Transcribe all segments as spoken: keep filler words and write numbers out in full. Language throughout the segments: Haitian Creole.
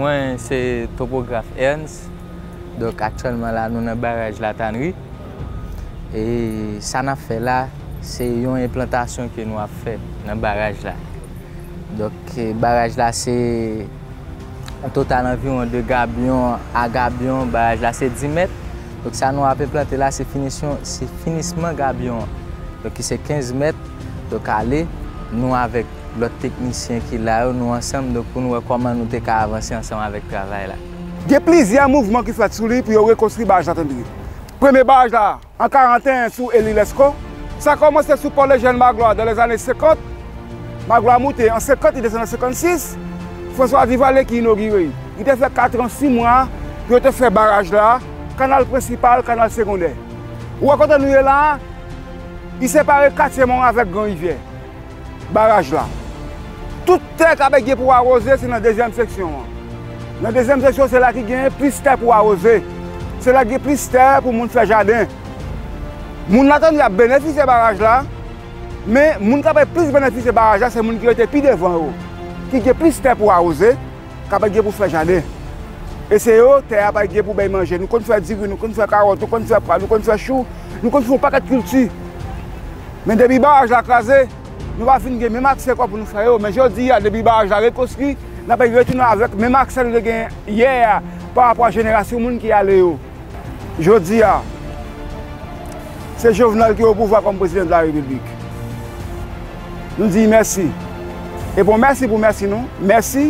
Mwen se topograf Ernst. Donk, aktyèlman la, nou nan baraj Latanri. E sa n ap fè la, se yon enplantasyon ke nou ap fè nan baraj la. Donk, eh, baraj la se yon total anviwon de gabyon a gabyon. Baraj la se dis mèt. Donk, sa nou ap enplante la, se finisyon, se finisman gabyon an. Donk, ki se kenz mèt. Donk, ale, nou avèk lòt teknisyen ki la yo, nou ansanm, donk, pou nou wè kòman nou te ka avanse ansanm avèk travay la. Gen plizyè mouvman ki fèt sou li pou yo rekonstwi baraj Latanri. Premye baraj la, an karanteyen sou Eli Lesko. Sa kòmanse sou pò Lejèn Maglwa dan lèzane senkant. Maglwa moute an senkant, li desann an senkannsis. François Duvalier ki inogire l. Li te fè kat an sis mwa pou yo te fè baraj la, kanal prensipal, kanal segondè. Ou wè kote nou ye la a, li separe Katye Mawon avèk Gran Rivyè. Baraj la. Tout tè Kapèt gen pou awoze, se nan dezyèm seksyon an. Nan dezyèm seksyon, se la ki gen plis tè pou awoze. Se la ki gen plis tè pou moun fè jaden. Moun Latanri ap benefisye baraj la, men moun k ap plis benefisye baraj la, se moun ki rete pi devan yo, ki gen plis tè pou awoze, k ap gen pou fè jaden. E se yo, tè a pa gen pou bay manje. Nou konn fè diri, nou konn fè kawòt, nou konn fè pwa, nou konn fè chou, nou konn fè yon pakèt kilti. Men depi baraj la kraze, nou pa fin gen menm aksè ankò pou nou fè yo. Men jodi a, depi baraj la rekonstwi, n ap retounen avèk menm aksè nou te gen yè a pa rapò a jenerasyon moun ki ale yo. Jodi a, se Jovenel ki o pouvwa kòm prezidan de la repiblik. Nou di mèsi. E bon, mèsi pou mèsi nou. Mèsi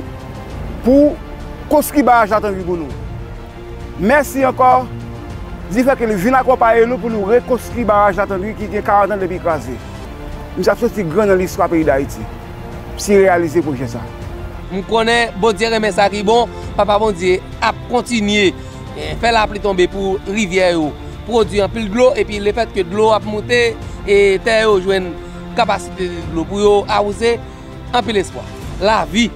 pou konstwi baraj Latanri pou nou. Mèsi ankò difè ke li vin akonpaye nou pou nou rekonstwi baraj Latanri ki gen karant an depi kraze. Misye ap soti gran nan listwa peyi Dayiti si reyalize pwojè sa. M konnen Bondye renmen sa ki bon, Papa Bondye ap kontinye, eh, fè lapli tonbe pou rivyè yo pwodui anpil dlo, epi lefètke dlo ap moute, e tè yo jwenn kapasite de dlo pou yo awoze, anpil espwa. Lavi!